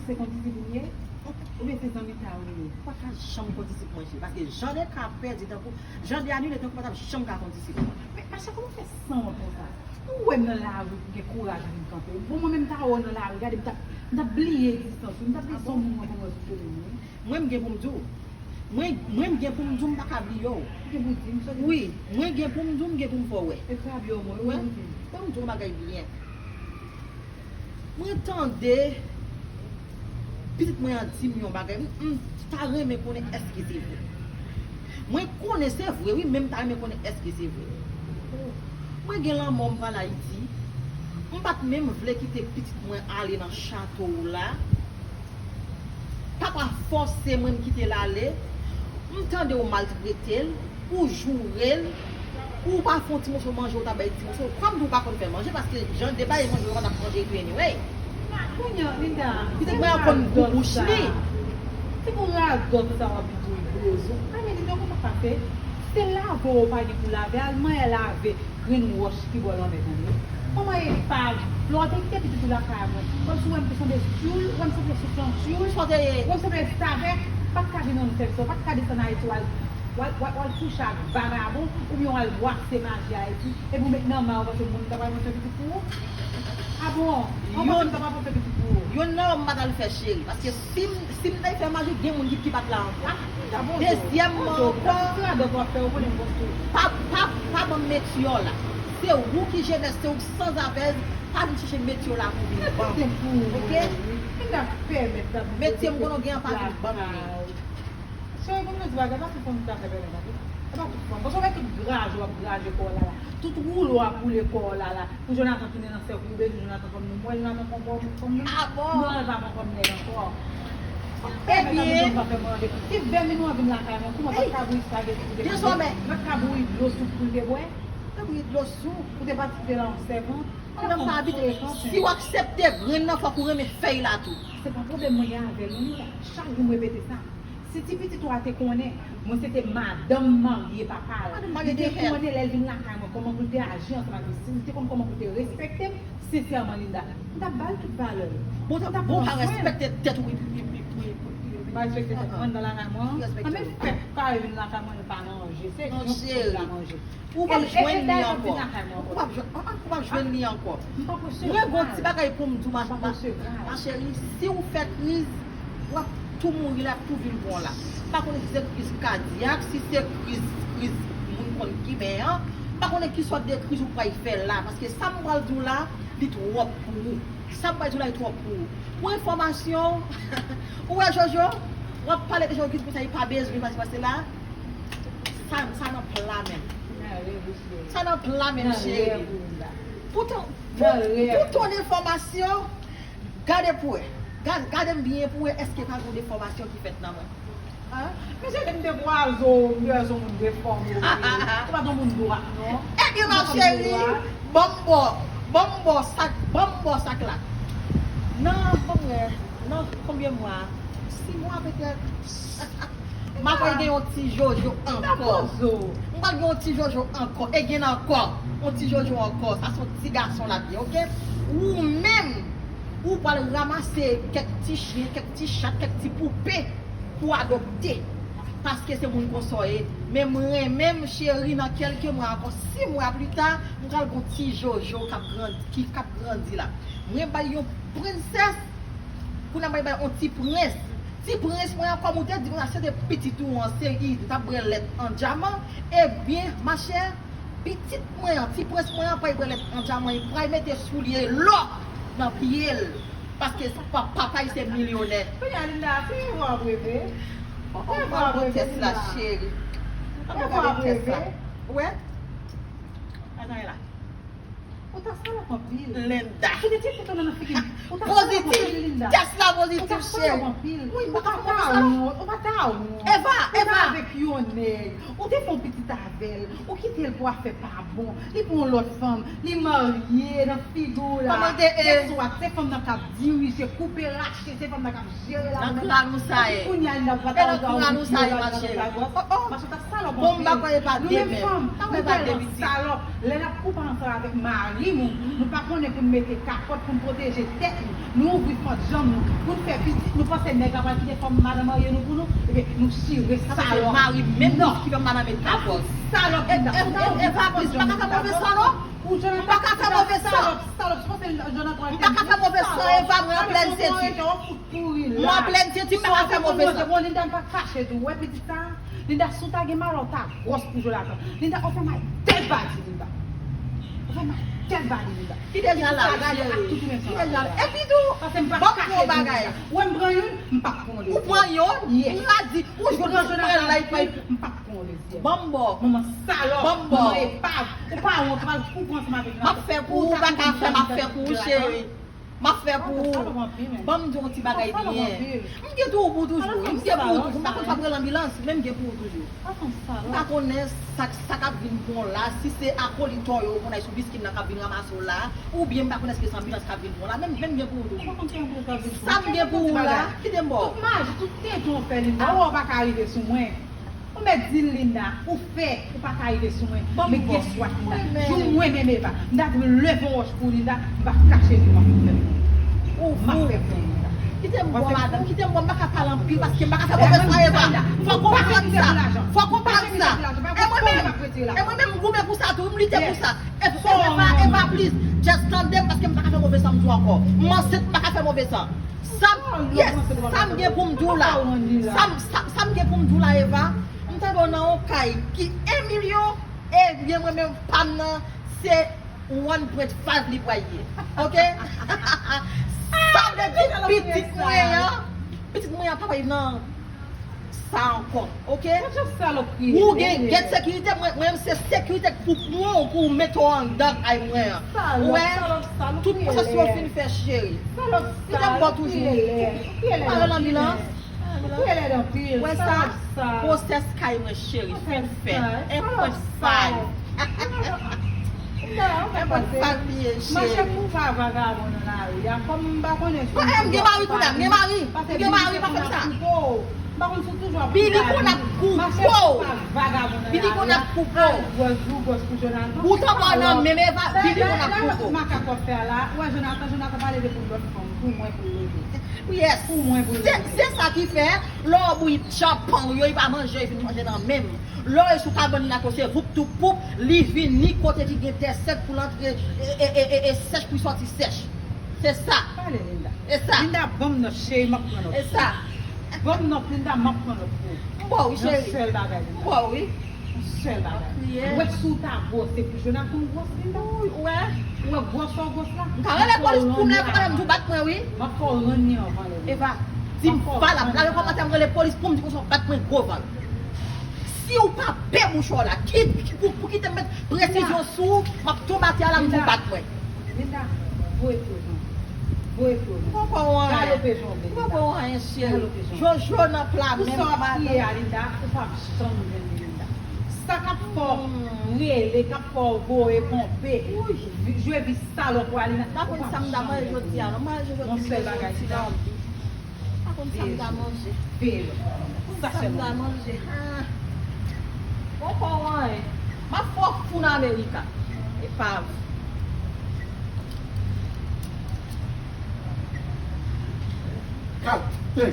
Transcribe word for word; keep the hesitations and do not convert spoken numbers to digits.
Se kondisip ou ye? Oubyen se zanmi ta ou ye? Ou pa ka janm kondisip mwen, cheri. Paske jan de ka pèdi tankou, jan de anile tankou pa t ap janm ka kondisip mwen. Men, Macha, kòman w fè san wont konsa? Ou wè m nan lari pou gen kouraj vin kanpe. Bon, mwen menm ta wè w nan lari, gade, m t ap, m t ap bliye egzistans ou, m t ap bliye se yon moun mwen konn wè sou tele, wi. Mwen, m gen pou m di w. Mwen, mwen, m gen pou m di w, m pa ka bliye w. Ou gen pou di m sa? Wi, mwen gen pou m di w, m gen pou m fè w wè. E krab yo, mwen, ou gen pou di m. Ban m di w yon bagay byen. Mwen tande pitit mwen an di m yon bagay, m, m ta renmen konnen èske se vre. Mwen konnen se vre, wi, men m ta renmen konnen èske se vre. Mwen gen lanmò, m pral Ayiti. M pa t menm vle kite pitit mwen ale nan chato w la. Papa fòse mwen, m kite l ale. M tande w maltrete l, ou joure l, ou pa fè yon ti moso manje, ou ta bay ti moso. Kòm di w pa konn fè manje, paske jan de bay manje, ou pa t ap manje tou anyway. Kounye a, Linda, pitit mwen an konn gou bouch li. Se pou radòt sa w ap vin tou dlo sou. A, men Linda, kòman sa fè? Se lave w pa gen pou lave, al manyen lave grenn wòch ki bò lanmè, tande. Manman epav, lè w te kite pitit ou lakay mwen, kòmsi w wè m te sanble tyoul, w wè m sanble souflan tyoul, w wè m sanble restavèk, pa t ka vin rann sèvis la, w pa t ka desann Ayiti, w al, w al, w al, w al kouche ak vagabon, oubyen w al bwase maji Ayiti, epi w met nan may ou, paske moun ta pral pran pitit pou ou. A bon? An panse m ta pral pran pitit pou ou. Youn nan yo m pa t al fè, cheri, paske si m, si m t al fè maji, gen moun ki, ki pa t la ankò. Dezyèmman ankò, pa, pa, pa ban m metye w la. Se ou ki jenès, se ou k sanzavèz, pa vin chèche metye w la pou vin ban m. Oke? Metye m konnen w gen an, pa vin ban m li. Cheri, pou m di bagay, pa fè fanm ki ta fè bèlè, pa fè. E pa tout fanm. Paske w wè tout graje w ap graje kò w la la. Tout woule w ap woule kò w la la. Pou Jonathan tounen nan sèk ou, oubyen Jonathan fanm nou. Mwen, Jonathan fanm, fanm nou. A bon? Non, l pa pran fanm nèg ankò. Ebyen, si Vèmin ou an vin lakay mwen, kouman, pa t ka bouyi espageti pou te manje? Dezòmè. Pa t ka bouyi dlo sou pou l te bwè? Te bouyi dlo sou, ou te pati kite l a yon sèvant. Mwen menm pa abitye. Si w aksepte grenn nan, fòk ou renmen fèy la tou. Se pa pwoblèm mwen gen avè l, non, Linda. Chak jou m repete sa. Si ti pitit ou a te konnen, mwen se te madanm marye papa l. Li te konnen lè l vin lakay mwen, kòman pou l te aji ansanm ak mwen. Si li te konn kòman pou l te respekte m, sensèman, Linda, m t ap ba l tout valè l. Bon, ta bon, pa respekte tèt ou, wi, wi, wi, wi, wi, wi. Pa respekte tèt mwen nan lakay mwen. Anben, fè kare vin lakay mwen, l pa manje. Se yon fout la manje. Ou p ap jwenn li ankò. Ou p ap jwenn, ah, ah, ou p ap jwenn li ankò. Mwen gon ti bagay pou m di w, ma, ma, ma cheri, si w fè kriz, w ap tou mouri, l ap tou vin pran w la. M pa konnen si se kriz kadyak, si se kriz, kriz moun konn kiben an. M pa konnen ki sòt de kriz ou pral fè la, paske sa m pral di w la, li twòp pou ou. Sa m pral di w la, li twòp pou ou. Pou enfòmasyon w, ou wè Jojo, w ap pale de Jojo, ki pou sa, li pa bezwen pase, pase la. Sa, sa nan pla menm. Sa nan pla menm, cheri. Pou ton, pou, pou ton enfòmasyon, gade pou wè. Gade, gade m byen pou wè èske pa gen yon defòmasyon ki fèt nan mwen. An? Men cheri, m te kwaze w, m te wè se yon moun defòme w ye. Ou pa t yon moun dwat, non. Ebyen, ma cheri, ban m ba w, ban m ba w sa k, ban m ba w sa k la. Nan, ban m wè, nan konbyen mwa? Sis mwa petèt. M ap gen yon ti Jojo ankò. M pral gen yon ti Jojo ankò. E gen ankò. Yon ti Jojo ankò. Sa se yon ti gason l ap ye, oke? Ou menm, ou pral ranmase kèk ti chen, kèk ti chat, kèk ti poupe pou adopte. Paske se moun konsa w ye. Men mwen menm, cheri, nan kèlke mwa ankò, sis mwa pli ta, m pral gen yon ti Jojo k ap grandi, ki, k ap grandi la. Mwen bay yon prensès. Kounye a, mwen bay yon ti prens. Ti prens mwen an, kòm ou te di konsa, se te pitit ou an, se li, ou t ap bwè lèt an dyaman. Ebyen, machè, pitit mwen an, ti prens mwen an, pral bwè lèt an dyaman, li pral mete soulye lò nan pye l. Paske pa, papa l se milyonè. Kounye a, Linda, se yon w ap reve. Ou pral pran tès la, cheri. Ou pral pran tès la. Ou wè? Atann la. Ou ta salòp anpil. Linda. Kite ti foto nan figi m. Ou ta salòp anpil, Linda. Pozitif. Tès la pozitif, cheri. Ou ta salòp anpil. Wi, ou pa ta wont. Ou pa ta wont. Eva, Eva. Ou ta avèk yon nèg. Ou te fè yon pitit avè l. Ou kite l pou afè pa bon. Li pran yon lòt fanm. Li marye nan figi w la. Kòman te ye? Lèswa, se fanm nan k ap dirije, koupe, rache, se fanm nan k ap jere la. Nan kran nou sa ye. Kounye a, Linda, ou pa ta wont. E nan kran nou sa ye, ma cheri. Oh, oh. Mache ta salòp anpil. Bon, m pa kwè e pa demen. Nou menm fanm, nou tèlman salòp. Lè n ap koupe ansanm avèk mari. Li moun, nou pa konnen pou n mete kapòt pou n pwoteje tèt nou. Nou ouvri fant janm nou pou n fè pitit. Nou panse nèg la pral kite fanm madan marye nou pou nou? Ebyen, nou chire salòp. Sa vle di mari menm ki fè madan met kapòt. Salòp. Eva, plis, m pa ka fè move san non. M pa ka fè move san. Salòp, salòp, se panse Jonathan. M pa ka fè move san, Eva, mwen an plèn seti. Mwen an plèn seti, m pa ka fè move san. Bon, Linda, m pa kache tou. Ou wè pitit sa? Linda, si w ta gen malè, w ta gwòs pou Jonathan. Linda, ou fè m al tèl badi, Linda. Ou fè m al tèl badi, Linda. Kite l la, cheri. Kite l la. Epi tou, ban m di w yon bagay. Ou wè m pran youn, m p ap pran yon dezyèm. Ou pran youn? Yes. Ou pa di, ou jwenn sou pran la, epi m p ap pran yon dezyèm. Ban m ba w. Manman salòp, manman epav. Ou pa wont, ou pral koupe ansanm avèk Jonathan. M ap fè pou ou, ou pa ka fè, m ap fè pou ou, cheri. M ap fè pou ou. Ban m di w yon ti bagay byen. M gen pou ou toujou wi. M gen pou ou toujou. M pa konn sa pou rele anbilans, men m gen pou ou toujou. M pa konnen sa, sa k ap vin pran w la, si se akolit ou yo ou konn ay sou biskim nan k ap vin ranmase w la, oubyen m pa konnen èske se anbilans k ap vin pran w la, men, men m gen pou ou toujou. Sa m gen pou ou la, kite m ba w. Tout maji, tout tenten w fè Linda, ou pa ka rive sou mwen. Ou mèt di l Linda, ou fè, ou pa ka rive sou mwen. Men gen swat Linda. Jou mwen menm Eva, m ta dwe leve yon wòch pou Linda, m pa kache li, m ap fè pou ou. M ap fè pou ou Linda. Kite m bò madanm, kite m bò, m pa ka pale anpil paske m pa ka fè move san Eva. Fòk ou konprann sa. Fòk ou konprann sa. E mwen menm, e mwen menm m goumen pou sa tou, m lite pou sa. E, e, Eva, Eva, plis, just tande m paske m pa ka fè move san m di w ankò. M ansent, m pa ka fè move san. Sa m, yes, sa m gen pou m di w la. Sa m, sa, sa m gen pou m di w la, Eva. M tande w nan yon kay ki en milyon, ebyen mwen menm pa m nan, se one point five li pral ye. Oke? Sa vle di pitit mwen an, pitit mwen an pa pral nan sa ankò, oke? Ou gen gèt sekirite, mwen, mwen menm se sekirite k pou pran w, pou mete w anndan kay mwen an. Ou wè? Tout pwosès yo fin fè, cheri. Kite m ba w toujou. Ou pa rele anbilans? Ou wè sa? Pwosès kay mwen, cheri, fin fèt. En point five. Mache pou va vagabon nan lari a, kòm m pa konnen si m gen mari kounye a, m gen mari, m gen mari, pa fè m sa. M pa konn si w toujou ap Billy konn ap koupe w. Billy konn ap koupe w. Ou t ankò nan menm Eva, Billy konn ap koupe w. Makak w ap fè a la, ou wè Jonathan, Jonathan pa leve pou lòt fanm, pou mwen pou l leve. Yes. Se, se sa ki fè, lè w bouyi tchanpan w yo, li pa manje, li vin manje nan men m. Lè w ye sou kabann li la, kote voup tou poup, li vini kote ki gen tè sèk pou l antre, e, e, e, e, e sèch pou l sòti sèch. Se sa. Pale, Linda. E sa. Linda, ban m nòt, cheri, m ap pran nòt. E sa. Ban m nòt, Linda, m ap pran nòt pou ou. M ba w wi, cheri. Yon sèl bagay, Linda. M ba w wi. Yon sèl bagay. Ou wè si w ta gwòs, se pou Jonathan w gwòs, Linda. Ou wè. Ou wè gwòsè w gwòs la. M ka rele polis pou m lè, m di w bat mwen wi. M ap fè w rann li anvan lè. Eva, di m valab. Lave kòmantè m rele polis pou m di konsa w bat mwen gwo vag. Si w pa pè bouch ou la, ki, ki, pou, pou kite m met presizyon sou ou, m ap tonbe atè a la, m di w bat mwen. Linda, voye pye w jan. Voye pye w jan. Galope jan w vle, Linda. Galope jan w vle. Jojo nan pla menm. Pou sa w ap kriye a, Linda, ou p ap janm jwenn li, Linda. Sa k ap fè w rele, k ap fè w voye ponpe, jwe vi salòp ou a, Linda, ou p ap janm jwenn li. Yon sèl bagay, Linda. Pa konn sa m ta manje. Veye lòt. Sa sèlman. Pa konn sa m ta manje. Ah. Poko anyen. M ap fè w foun Amerika. Epav. Gade,